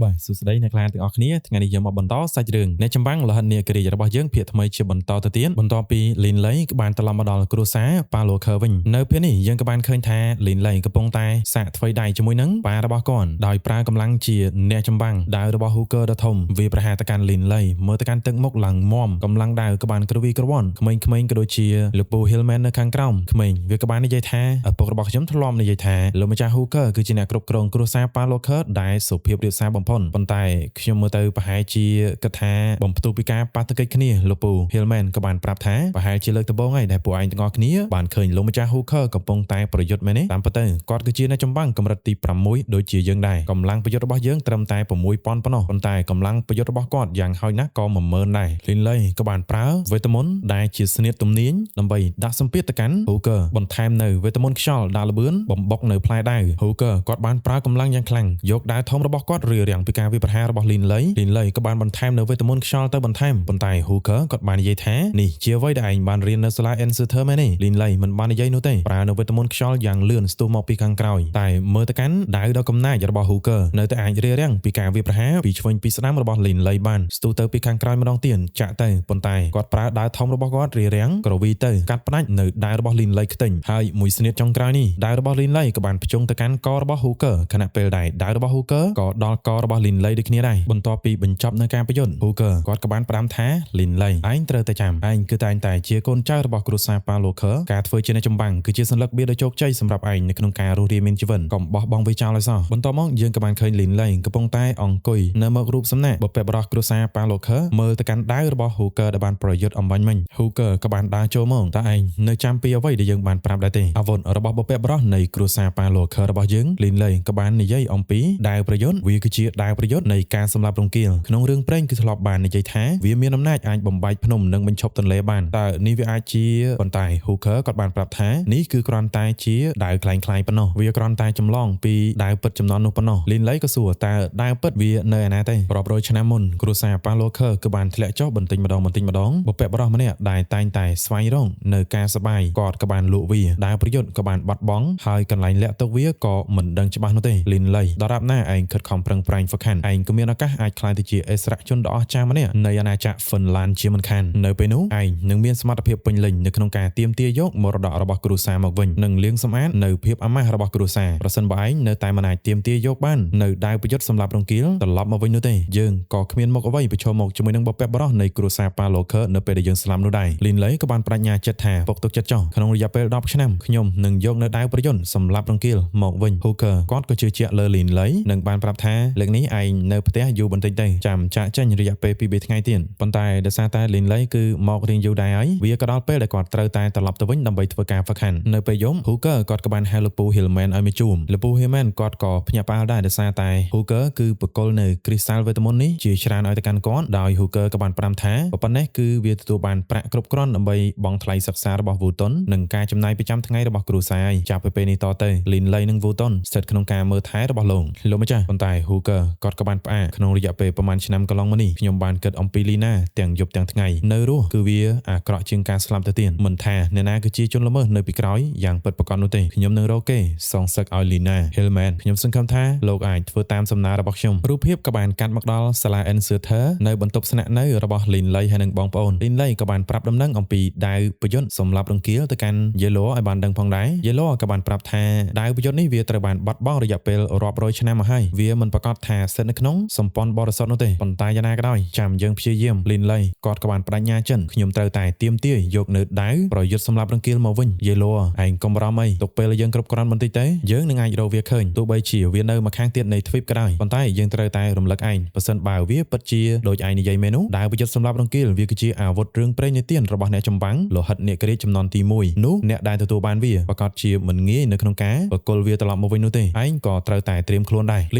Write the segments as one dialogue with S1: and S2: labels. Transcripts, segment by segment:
S1: បាទសួស្តីអ្នកខ្លាទាំងអស់គ្នាថ្ងៃនេះយើងមកបន្តសាច់រឿងអ្នកចម្បាំងលហិតនាគរាជរបស់យើងភាគថ្មីជាបន្តទៅទៀតបន្ទាប់ពីលីនឡៃក៏បានត្រឡប់មកដល់គ្រួសារប៉ាឡូខឺវិញនៅពេលនេះយើងក៏បានឃើញថាលីនឡៃកំពុងតែសាកធ្វើដៃជាមួយនឹងប៉ារបស់គាត់ដោយប្រើកម្លាំងជាអ្នកចម្បាំងដាវរបស់ Hooker ដ៏ធំវាប្រហារទៅកាន់លីនឡៃមើលទៅកាន់ទឹកមុខឡើងមមកម្លាំងដាវក៏បានគ្រវីក្រវ៉ាន់ក្មេងៗក៏ដូចជាលោកពូ Hillman នៅខាងក្រោមក្មេងវាក៏បាននិយាយថាឪពុករបស់ខ្ញុំធ្លាប់និយាយថាលោកម្ចាស់ Hooker គឺជាអ្នកគ្រប់គ្រងគ្រួសារ Pallocker ដែលសុភាពរាបសារបំផុតប៉ុន្តែខ្ញុំមើលទៅប្រហែលជាគិតថាបំផ្ទុះពីការប៉ះទង្គិចគ្នាលោកពូ Hillman ក៏បានប្រាប់ថាប្រហែលជាលើកដំបូងហើយដែលពួកឯងទាំងអស់គ្នាបានឃើញលោកម្ចាស់ Hooker កំពុងតែប្រយុទ្ធមែនទេតាមពិតទៅគាត់គឺជាអ្នកចម្បាំងកម្រិតទី6ដូចជាយើងដែរកម្លាំងប្រយុទ្ធរបស់យើងត្រឹមតែ6000ប៉ុណ្ណោះប៉ុន្តែកម្លាំងប្រយុទ្ធរបស់គាត់យ៉ាងហោចណាស់ក៏10000ដែរលីនឡៃក៏បានប្រើវេទមន្តដែលជាស្នៀតទំនាញដើម្បីដាក់សម្ពាធទៅកាន់ Hooker បន្ថែមនៅវេទមន្តខ្យល់ដាក់លបឿនបំបុកនៅផ្លែដាវ Hooker គាត់បានប្រើកម្លាំងយ៉ាងខ្លាំងយកដាវធំរបស់គាត់រារាំងពីការវាយប្រហាររបស់លីនឡៃលីនឡៃក៏បានបន្ថែមនៅវេទមន្តខ្យល់ទៅបន្ថែមប៉ុន្តែ Hooker គាត់បាននិយាយថានេះជាអ្វីដែលឯងបានរៀននៅសាលា Ancestor មែនទេលីនឡៃមិនបាននិយាយនោះទេប្រើនៅវេទមន្តខ្យល់យ៉ាងលឿនស្ទុះមកពីខាងក្រោយតែមើលទៅកាន់ដាវដ៏កំណាចរបស់ Hooker នៅតែអាចរារាំងពីការវាយប្រហារពីឆ្វេងពីស្ដាំរបស់លីនឡៃបានស្ទុះទៅពីខាងក្រោយម្ដងទៀតចាក់ទៅប៉ុន្តែគាត់ប្រើដាវធំរបស់គាត់រារាំងក្រវីទៅកាត់ផ្ដាច់នៅដាវរបស់លីនឡៃខ្ទេញហើយមួយស្នៀតចុងក្រោយនេះដាវរបស់លីនឡៃក៏បានភ្ជង់ទៅកាន់ករបស់ Hooker ខណៈពេលដែលដាវរបស់ Hooker ក៏ដល់ករបស់លីនឡៃដូចគ្នាដែរបន្ទាប់ពីបញ្ចប់នៅការប្រយុទ្ធ Hooker គាត់ក៏បានផ្ដាំថាលីនឡៃឯងត្រូវតែចាំឯងគឺតែងតែជាកូនចៅរបស់គ្រួសារ Pallocker ការធ្វើជាអ្នកចម្បាំងគឺជាសន្លឹកបៀដ៏ជោគជ័យសម្រាប់ឯងនៅក្នុងការរស់រានមានជីវិតកុំបោះបង់វាចោលឲ្យសោះបន្ទាប់មកយើងក៏បានឃើញលីនឡៃកំពុងតែអង្គុយនៅមុខរូបសំណាកបុព្វបុរសគ្រួសារ Pallocker មើលទៅកាន់ដាវរបស់ Hooker ដែលបានប្រយុទ្ធអំបញ្ញមិញ Hooker ក៏បានដើរចូលមកតើឯងនៅចាំពីអ្វីដែលយើងបានប្រាប់ដែរទេអាវុធរបស់បុព្វបុរសនៃគ្រួសារ Pallocker របស់យើងលីនឡៃក៏បាននិយាយអំពីដាវប្រយុទ្ធវាគឺជាដាវប្រយុទ្ធនៃការសម្លាប់រង្គាលក្នុងរឿងព្រេងគឺធ្លាប់បាននិយាយថាវាមានអំណាចអាចបំបែកភ្នំនិងបញ្ឈប់ទន្លេបានតើនេះវាអាចជាប៉ុន្តែ Hooker គាត់បានប្រាប់ថានេះគឺគ្រាន់តែជាដាវក្លែងក្លាយប៉ុណ្ណោះវាគ្រាន់តែចម្លងពីដាវពិតចំនួននោះប៉ុណ្ណោះលីនឡៃក៏សួរតើដាវពិតវានៅឯណាទេរាប់រយឆ្នាំមុនគ្រួសារ Pallocker គឺបានធ្លាក់ចុះបន្តិចម្ដងបន្តិចម្ដងបុព្វបុរសម្នាក់ដែលតែងតែស្វែងរកនៅការសបាយគាត់ក៏បានលក់វាដាវប្រយុទ្ធក៏បានបាត់បង់ហើយកន្លែងលាក់ទុកវាក៏មិនដឹងច្បាស់នោះទេលីនឡៃដរាបណាឯងខិតខំប្រឹងប្រែងហ្វឹកហាត់ឯងក៏មានឱកាសអាចក្លាយទៅជាអិសរាជជនដ៏អស្ចារ្យម្នាក់នៃអាណាចក្រហ្វិនឡានជាមិនខាននៅពេលនោះឯងនឹងមានសមត្ថភាពពេញលេញនៅក្នុងការទាមទារយកមរតករបស់គ្រួសារមកវិញនិងលាងសម្អាតនៅភាពអាម៉ាស់របស់គ្រួសារប្រសិនបើឯងនៅតែមិនអាចទាមទារយកបាននៅដាវប្រយុទ្ធសម្រាប់រង្គាលត្រឡប់មកវិញនោះទេយើងក៏គ្មានមុខអ្វីប្រឈមមុខជាមួយនឹងបុព្វបុរសនៃគ្រួសារ Pallocker នៅពេលដែលយើងស្លាប់នោះដែរលីនឡៃក៏បានបដិញ្ញាចិត្តថាពុកទុកចិត្តចុះក្នុងរយៈពេល10ឆ្នាំខ្ញុំនឹងយកនៅដាវប្រយុទ្ធសម្រាប់រង្គាលមកវិញ Hooker គាត់ក៏ជឿជាក់លើលីនឡៃនិងបានប្រាប់ថាលើកនេះឯងនៅផ្ទះយូរបន្តិចទេចាំចាក់ចេញរយៈពេល2-3ថ្ងៃទៀតប៉ុន្តែដោយសារតែលីនឡៃគឺមករៀងយូរដែរហើយវាក៏ដល់ពេលដែលគាត់ត្រូវតែត្រឡប់ទៅវិញដើម្បីធ្វើការហ្វឹកហាត់នៅពេលយំ Hooker គាត់ក៏បានហៅលោកពូ Hillman ឲ្យមកជួបលោកពូ Hillman គាត់ក៏ភ្ញាក់ផ្អើលដែរដោយសារតែ Hooker គឺបកគលនៅគ្រីស្តាល់វេទមន្តនេះជាច្រើនឲ្យទៅកាន់គាត់ដោយ Hooker ក៏បានប្រាំថាប៉ុណ្ណេះគឺវាទទួលបានប្រាក់គ្រប់គ្រាន់ដើម្បីបង់ថ្លៃសិក្សារបស់ Wooton និងការចំណាយប្រចាំថ្ងៃរបស់គ្រួសារហើយចាប់ពីពេលនេះតទៅលីនឡៃនិង Wooton ស្ថិតក្នុងការមើលថែរបស់លោកលោកម្ចាស់ប៉ុន្តែ Hooker គាត់ក៏បានផ្អាកក្នុងរយៈពេលប្រហែលឆ្នាំកន្លងមកនេះខ្ញុំបានគិតអំពីលីណាទាំងយប់ទាំងថ្ងៃនៅរស់គឺវាអាក្រក់ជាងការស្លាប់ទៅទៀតមិនថាអ្នកណាគឺជាជនល្មើសនៅពីក្រោយយ៉ាងពិតប្រាកដនោះទេខ្ញុំនឹងរកគេសងសឹកឲ្យលីណា Hillman ខ្ញុំសង្ឃឹមថាលោកអាចធ្វើតាមសំណើរបស់ខ្ញុំរូបភាពក៏បានកាត់មកដល់សាលា Inserter នៅបន្ទប់ស្នាក់នៅរបស់លីនឡៃហើយនិងបងប្អូនលីនឡៃក៏បានប្រាប់ដំណឹងអំពីដាវប្រយុទ្ធសម្រាប់រង្គាលទៅកាន់ Yellow ឲ្យបានដឹងផងដែរ Yellow ក៏បានប្រាប់ថាដាវប្រយុទ្ធនេះវាត្រូវបានបាត់បង់រយៈពេលរាប់រយឆ្នាំមកហើយវាមិនប្រកាសថាស្ថិតនៅក្នុងសម្ព័ន្ធបរិសុទ្ធនោះទេប៉ុន្តែយ៉ាងណាក៏ដោយចាំយើងព្យាយាមលីនឡៃគាត់ក៏បានបដិញ្ញាចិនខ្ញុំត្រូវតែទាមទារយកនៅដាវប្រយុទ្ធសម្រាប់រង្គាលមកវិញ Yellow ឯងកុំបារម្ភអីទុកពេលឲ្យយើងគ្រប់គ្រាន់បន្តិចទៅយើងនឹងអាចរកវាឃើញទោះបីជាវានៅម្ខាងទៀតនៃទ្វីបក៏ដោយប៉ុន្តែយើងត្រូវតែរំលឹកឯងបើសិនបើវាពិតជាដូចឯងនិយាយមែននោះដាវប្រយុទ្ធសម្រាប់រង្គាលវាគឺជាអាវុធរឿងព្រេងនិទានរបស់អ្នកចម្បាំងលោហិតនាគរាជចំនួនទី1នោះអ្នកដែលទទួលបានវាប្រកាសជាមិនងាយនៅក្នុងការបកគលវាត្រឡប់មកវិញនោះទេឯងក៏ត្រូវតែត្រៀមខ្លួនដែរល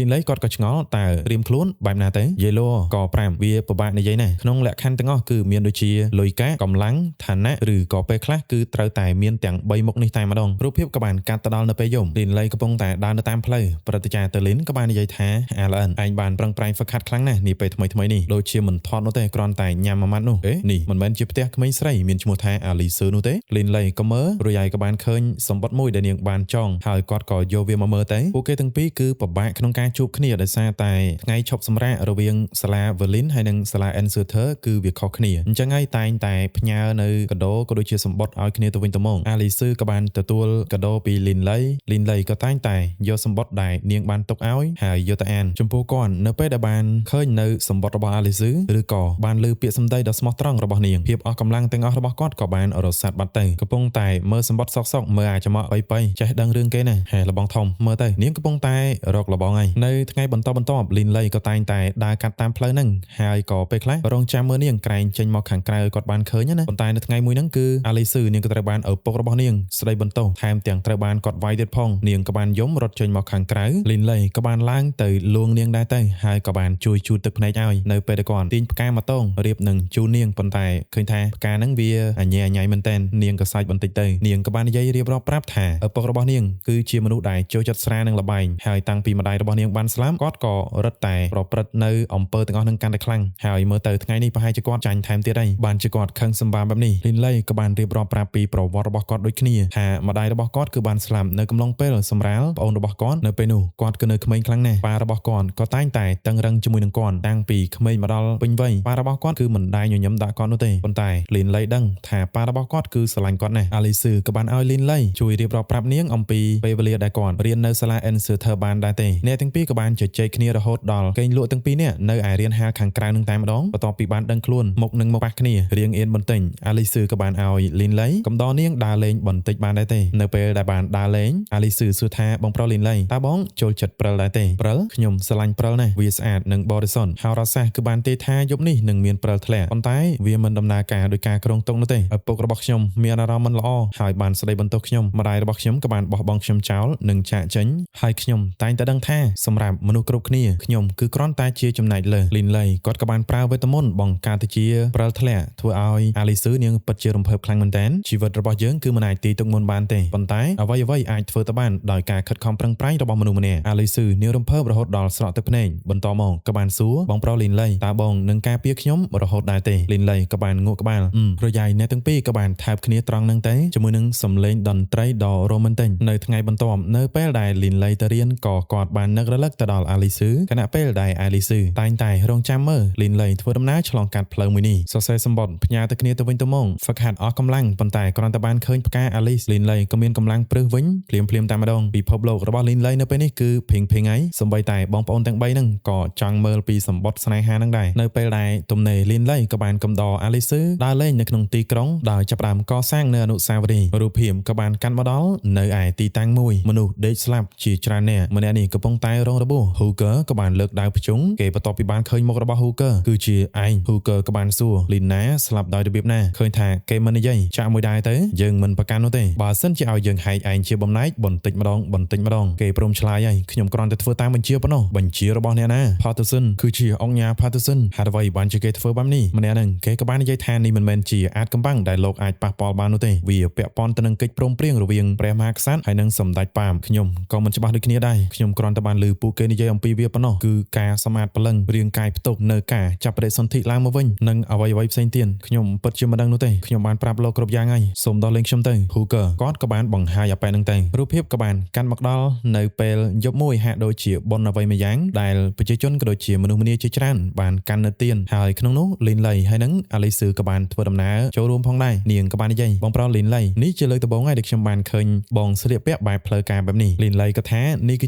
S1: ីនឡៃគាត់ក៏ឆ្ងល់តើត្រៀមខ្លួនបែបណាទេយេឡូក៏ប្រាំវាពិបាកនិយាយណាស់ក្នុងលក្ខខណ្ឌទាំងអស់គឺមានដូចជាលុយកាកម្លាំងឋានៈឬក៏ពេលខ្លះគឺត្រូវតែមានទាំង3មុខនេះតែម្ដងរូបភាពក៏បានកាត់ទៅដល់នៅពេលយំលីនឡៃកំពុងតែដើរនៅតាមផ្លូវព្រឹទ្ធាចារ្យតេលីនក៏បាននិយាយថាអាឡែនឯងបានប្រឹងប្រែងហ្វឹកហាត់ខ្លាំងណាស់នាពេលថ្មីៗនេះដូចជាមិនថត់នោះទេគ្រាន់តែញ៉ាំមួយម៉ាត់នោះអេនេះមិនមែនជាផ្ទះក្មេងស្រីមានឈ្មោះថាអាលីសឺនោះទេលីនឡៃក៏មើលរួចហើយក៏បានឃើញសម្បត្តិមួយដែលនាងបានចងហើយគាត់ក៏យកវាមកមើលទៅពួកគេទាំងពីរគឺពិបាកក្នុងការជួបគ្នាដោយសារ សារតែថ្ងៃឈប់សម្រាករវាងសាលា Verlin ហើយនិងសាលា Ansurter គឺវាខុសគ្នាអញ្ចឹងហើយតែងតែផ្ញើនៅកាដូក៏ដូចជាសម្បត្តិឲ្យគ្នាទៅវិញទៅមកអាលីស៊ឺក៏បានទទួលកាដូពីលីនឡៃលីនឡៃក៏តែងតែយកសម្បត្តិដែលនាងបានទុកឲ្យហើយយកទៅអានចំពោះគាត់នៅពេលដែលបានឃើញនៅសម្បត្តិរបស់អាលីស៊ឺឬក៏បានលើពាក្យសម្ដីដ៏ស្មោះត្រង់របស់នាងភាពអស់កម្លាំងទាំងអស់របស់គាត់ក៏បានរសាត់បាត់ទៅកំពុងតែមើលសម្បត្តិសុកៗមើលអាចមកបីៗចេះដឹងរឿងគេណាហេលបងធំមើលទៅនាងកំពុងតែរកលបងហើយនៅថ្ងៃបន្តបន្ទាប់លីនឡៃក៏តែងតែដើរកាត់តាមផ្លូវហ្នឹងហើយក៏ពេលខ្លះរងចាំមើលនាងក្រែងចេញមកខាងក្រៅគាត់បានឃើញណាប៉ុន្តែនៅថ្ងៃមួយហ្នឹងគឺអាលីស៊ឺនាងក៏ត្រូវបានឪពុករបស់នាងស្ដីបន្ទោសថែមទាំងត្រូវបានគាត់វាយទៀតផងនាងក៏បានយំរត់ចេញមកខាងក្រៅលីនឡៃក៏បានឡើងទៅលួងនាងដែរទៅហើយក៏បានជួយជូតទឹកភ្នែកឲ្យនៅពេលដែលគាត់ទាញផ្កាមកតងរៀបនឹងជូននាងប៉ុន្តែឃើញថាផ្កាហ្នឹងវាអញញ៉ៃមែនតែននាងក៏សាច់បន្តិចទៅនាងក៏បាននិយាយរៀបរាប់ប្រាប់ថាឪពុករបស់នាងគឺជាមនុស្សដែលចូលចិត្តស្រានិងល្បែងហើយតាំងពីម្ដាយរបស់នាងបានស្លាប់គាត់ក៏រឹតតែប្រព្រឹត្តនៅអំពើទាំងអស់នឹងកាន់តែខ្លាំងហើយមើលទៅថ្ងៃនេះប្រហែលជាគាត់ចាញ់ថែមទៀតហើយបានជាគាត់ខឹងសម្បាបែបនេះលីនឡៃក៏បានរៀបរាប់ប្រាប់ពីប្រវត្តិរបស់គាត់ដូចគ្នាថាម្ដាយរបស់គាត់គឺបានស្លាប់នៅកំឡុងពេលសម្រាលប្អូនរបស់គាត់នៅពេលនោះគាត់គឺនៅក្មេងខ្លាំងណាស់ប៉ារបស់គាត់ក៏តែងតែតឹងរឹងជាមួយនឹងគាត់តាំងពីក្មេងមកដល់ពេញវ័យប៉ារបស់គាត់គឺមិនដែលញញឹមដាក់គាត់នោះទេប៉ុន្តែលីនឡៃដឹងថាប៉ារបស់គាត់គឺស្រឡាញ់គាត់ណាស់អាលីស៊ឺក៏បានឲ្យលីនឡៃជួយរៀបរាប់ប្រាប់នាងអំពីពេលវេលាដែលគាត់រៀននៅសាលា Ansurter បានដែរទេអ្នកទាំងពីរក៏បានជជែកគ្នារហូតដល់កេងលក់ទាំងពីរនាក់នៅឯរៀនហាលខាងក្រៅនឹងតែម្ដងបន្ទាប់ពីបានដឹងខ្លួនមុខនឹងមុខប៉ះគ្នារៀងអៀនបន្តិចអាលីស៊ឺក៏បានឲ្យលីនឡៃកំដរនាងដើរលេងបន្តិចបានដែរទេនៅពេលដែលបានដើរលេងអាលីស៊ឺសួរថាបងប្រុសលីនឡៃតើបងចូលចិត្តព្រិលដែរទេព្រិលខ្ញុំស្រឡាញ់ព្រិលណាស់វាស្អាតនិងបរិសុទ្ធហោរាសាស្ត្រគឺបានទេថាយប់នេះនឹងមានព្រិលធ្លាក់ប៉ុន្តែវាមិនដំណើរការដោយការគ្រោងទុកនោះទេឪពុករបស់ខ្ញុំមានអារម្មណ៍មិនល្អហើយបានស្ដីបន្ទោសខ្ញុំម្ដាយរបស់ខ្ញុំក៏បានបោះបង់ខ្ញុំចោលនិងចាកចេញហើយខ្ញុំតែងតែដឹងថាសម្រាប់មនុស្សគ្រប់គ្នាខ្ញុំគឺគ្រាន់តែជាចំណែកលើសលីនឡៃគាត់ក៏បានប្រើវេទមន្តបង្កើតទៅជាព្រិលធ្លាក់ធ្វើឲ្យអាលីស៊ឺនាងពិតជារំភើបខ្លាំងមែនទែនជីវិតរបស់យើងគឺមិនអាចទីទុកមុនបានទេប៉ុន្តែអ្វីៗអាចធ្វើទៅបានដោយការខិតខំប្រឹងប្រែងរបស់មនុស្សម្នាក់អាលីស៊ឺនាងរំភើបរហូតដល់ស្រក់ទឹកភ្នែកបន្តមកក៏បានសួរបងប្រុសលីនឡៃតើបងនឹងការពារខ្ញុំរហូតដែរទេលីនឡៃក៏បានងក់ក្បាលប្រយាយអ្នកទាំងពីរក៏បានថើបគ្នាត្រង់នឹងទៅជាមួយនឹងសំឡេងតន្ត្រីដ៏រ៉ូមែនទិកនៅថ្ងៃបន្ទាប់នៅពេលដែលលីនឡៃទៅរៀនក៏គាត់បាននឹករលឹកទៅដល់អាលីស៊ឺខណៈពេលដែលអាលីស៊ឺតែងតែរងចាំមើលលីនឡៃធ្វើដំណើរឆ្លងកាត់ផ្លូវមួយនេះសរសេរសម្បត្តិផ្ញើទៅគ្នាទៅវិញទៅមកហ្វឹកហាត់អស់កម្លាំងប៉ុន្តែគ្រាន់តែបានឃើញផ្កាអាលីសលីនឡៃក៏មានកម្លាំងព្រឹសវិញភ្លាមភ្លាមតែម្ដងពិភពលោករបស់លីនឡៃនៅពេលនេះគឺភីងភីងហើយសូម្បីតែបងប្អូនទាំង3ហ្នឹងក៏ចង់មើលពីសម្បត្តិស្នេហាហ្នឹងដែរនៅពេលដែលទំនេរលីនឡៃក៏បានកំដរអាលីស៊ឺដើរលេងនៅក្នុងទីក្រុងដោយចាប់ផ្ដើមកសាងនៅអនុស្សាវរីយ៍រូបភាពក៏បានកាន់មកដល់នៅឯទីតាំងមួយមនុស្សដេកស្លាប់ជាច្រើនអ្នកម្នាក់នេះកំពុងតែរងរបួស Hooker ក៏បានលើកដាវភ្ជង់គេបន្ទាប់ពីបានឃើញមុខរបស់ Hooker គឺជាឯង Hooker ក៏បានសួរលីណាស្លាប់ដោយរបៀបណាឃើញថាគេមិននិយាយចាក់មួយដែរទៅយើងមិនប្រកាន់នោះទេបើសិនជាឲ្យយើងហែកឯងជាបំណែកបន្តិចម្ដងបន្តិចម្ដងគេព្រមឆ្លើយហើយខ្ញុំគ្រាន់តែធ្វើតាមបញ្ជាប៉ុណ្ណោះបញ្ជារបស់អ្នកណា Patterson គឺជាអង្គញា Patterson ហេតុអ្វីបានជាគេធ្វើបែបនេះម្នាក់ហ្នឹងគេក៏បាននិយាយថានេះមិនមែនជាអាចកំបាំងដែលលោកអាចប៉ះពាល់បាននោះទេវាពាក់ព័ន្ធទៅនឹងកិច្ចព្រមព្រៀងរវាងព្រះមហាក្សត្រហើយនិងសម្ដេចប៉ាមខ្ញុំក៏មិនច្បាស់ដូចគ្នាដែរខ្ញុំគ្រាន់តែបានឮពួកគេនិយាយអំពីវាប៉ុណ្ណោះគឺការសម្អាតព្រលឹងរាងកាយផ្ទុកនៅការចាប់បដិសន្ធិឡើងមកវិញនិងអ្វីៗផ្សេងទៀតខ្ញុំពិតជាមិនដឹងនោះទេខ្ញុំបានប្រាប់លោកគ្រប់យ៉ាងហើយសូមដោះលែងខ្ញុំទៅ Hooker គាត់ក៏បានបង្ហាញអប៉ែនឹងទៅរូបភាពក៏បានកាន់មកដល់នៅពេលយប់មួយហាក់ដូចជាបុណ្យអ្វីមួយយ៉ាងដែលប្រជាជនក៏ដូចជាមនុស្សម្នាជាច្រើនបានកាន់នៅទៀនហើយក្នុងនោះលីនឡៃហើយនិងអាលីស៊ឺក៏បានធ្វើដំណើរចូលរួមផងដែរនាងក៏បាននិយាយបងប្រុសលីនឡៃនេះជាលើកដំបូងហើយដែលខ្ញុំបានឃើញបងស្លៀកពាក់បែបផ្លូវការបែបនេះលីនឡៃក៏ថានេះគឺជ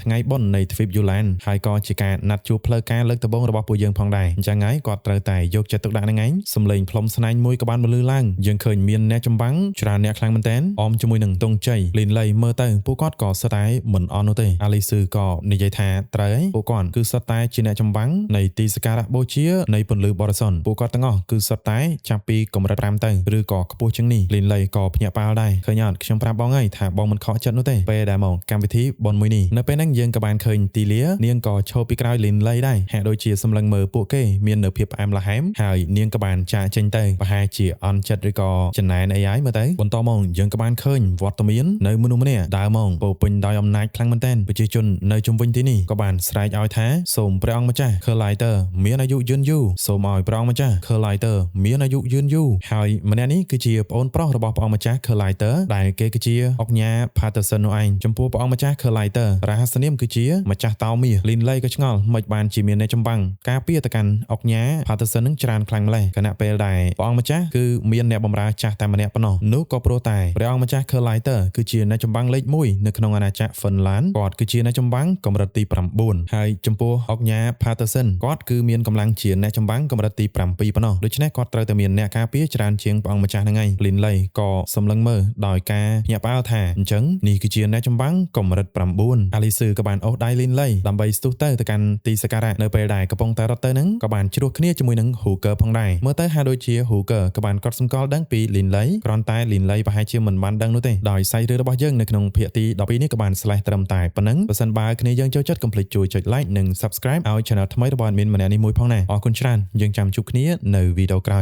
S1: ាថ្ងៃបុណ្យនៃទ្វីបយូឡែនហើយក៏ជាការណាត់ជួបផ្លូវការលើកដំបូងរបស់ពួកយើងផងដែរអញ្ចឹងហើយគាត់ត្រូវតែយកចិត្តទុកដាក់នឹងឯងសំឡេងផ្លុំស្នែងមួយក៏បានបន្លឺឡើងយើងឃើញមានអ្នកចម្បាំងច្រើនអ្នកខ្លាំងមែនទែនអមជាមួយនឹងទង់ជ័យលីនឡៃមើលទៅពួកគាត់ក៏សិតតែមិនអន់នោះទេអាលីស៊ឺក៏និយាយថាត្រូវហើយពួកគាត់គឺសិតតែជាអ្នកចម្បាំងនៃទីសក្ការៈបូជានៃពន្លឺបរិសុទ្ធពួកគាត់ទាំងអស់គឺសិតតែចាប់ពីកម្រិត5ទៅឬក៏ខ្ពស់ជាងនេះលីនឡៃក៏ភ្ញាក់ផ្អើលដែរឃើញអត់ខ្ញុំប្រាប់បងហើយថាបងមិនខកចិត្តនោះទេពេលដែលមកកម្មវិធីបុណ្យមួយនេះនៅពេលហ្នឹងយើងក៏បានឃើញទីលានាងក៏ឈរពីក្រោយលីនឡៃដែរហាក់ដូចជាសម្លឹងមើលពួកគេមាននៅភាពផ្អែមល្ហែមហើយនាងក៏បានចាកចេញទៅប្រហែលជាអន់ចិត្តឬក៏ចំណែនអីហើយមើលទៅបន្តមកយើងក៏បានឃើញវត្តមាននៅមនុស្សម្នាក់ដើរមកពោពេញដោយអំណាចខ្លាំងមែនទែនប្រជាជននៅជុំវិញទីនេះក៏បានស្រែកឲ្យថាសូមព្រះអង្គម្ចាស់ Curlighter មានអាយុយឺនយូរសូមឲ្យព្រះអង្គម្ចាស់ Curlighter មានអាយុយឺនយូរហើយម្នាក់នេះគឺជាប្អូនប្រុសរបស់ព្រះអង្គម្ចាស់ Curlighter ដែលគេគឺជាអុកញ៉ា Patterson នោះឯងចំពោះព្រះអង្គម្ចាស់ Curlighter រហស្សនាមគឺជាម្ចាស់តោ មាសលីនឡៃក៏ឆ្ងល់មិនបានជាមានអ្នកចម្បាំងការពារទៅកាន់អុកញ៉ា Patterson នឹងច្រើនខ្លាំងម្ល៉េះខណៈពេលដែលព្រះអង្គម្ចាស់គឺមានអ្នកបម្រើចាស់តែម្នាក់ប៉ុណ្ណោះនោះក៏ព្រោះតែព្រះអង្គម្ចាស់ Kerlighter គឺជាអ្នកចម្បាំងលេខ1នៅក្នុងអាណាចក្រ Finland គាត់គឺជាអ្នកចម្បាំងកម្រិតទី9ហើយចំពោះអុកញ៉ា Patterson គាត់គឺមានកម្លាំងជាអ្នកចម្បាំងកម្រិតទី7ប៉ុណ្ណោះដូច្នេះគាត់ត្រូវតែមានអ្នកការពារច្រើនជាងព្រះអង្គម្ចាស់ហ្នឹងឯងលីនឡៃក៏សម្លឹងមើលដោយការភ្ញាក់ផ្អើលថាអញ្ចឹងនេះគឺជាអ្នកចម្បាំងកម្រិត9អាលីស៊ឺក៏បានអូសដៃលីនឡៃដើម្បីស្ទុះទៅកាន់ទីសក្ការៈនៅពេលដែលកំពុងតែរត់ទៅហ្នឹងក៏បានជ្រោះគ្នាជាមួយនឹង Hooker ផងដែរមើលទៅហាក់ដូចជា Hooker ក៏បានកត់សម្គាល់ដឹងពីលីនឡៃគ្រាន់តែលីនឡៃប្រហែលជាមិនបានដឹងនោះទេដោយសាច់រឿងរបស់យើងនៅក្នុងភាគទី12នេះក៏បាន slash ត្រឹមតែប៉ុណ្ណឹងបើសិនបើគ្នាយើងចូលចិត្តកុំភ្លេចជួយចុច like និង subscribe ឲ្យ channel ថ្មីរបស់ admin ម្នាក់នេះមួយផងណាអរគុណច្រើនយើងចាំជួបគ្នានៅវីដេអូក្រោយ។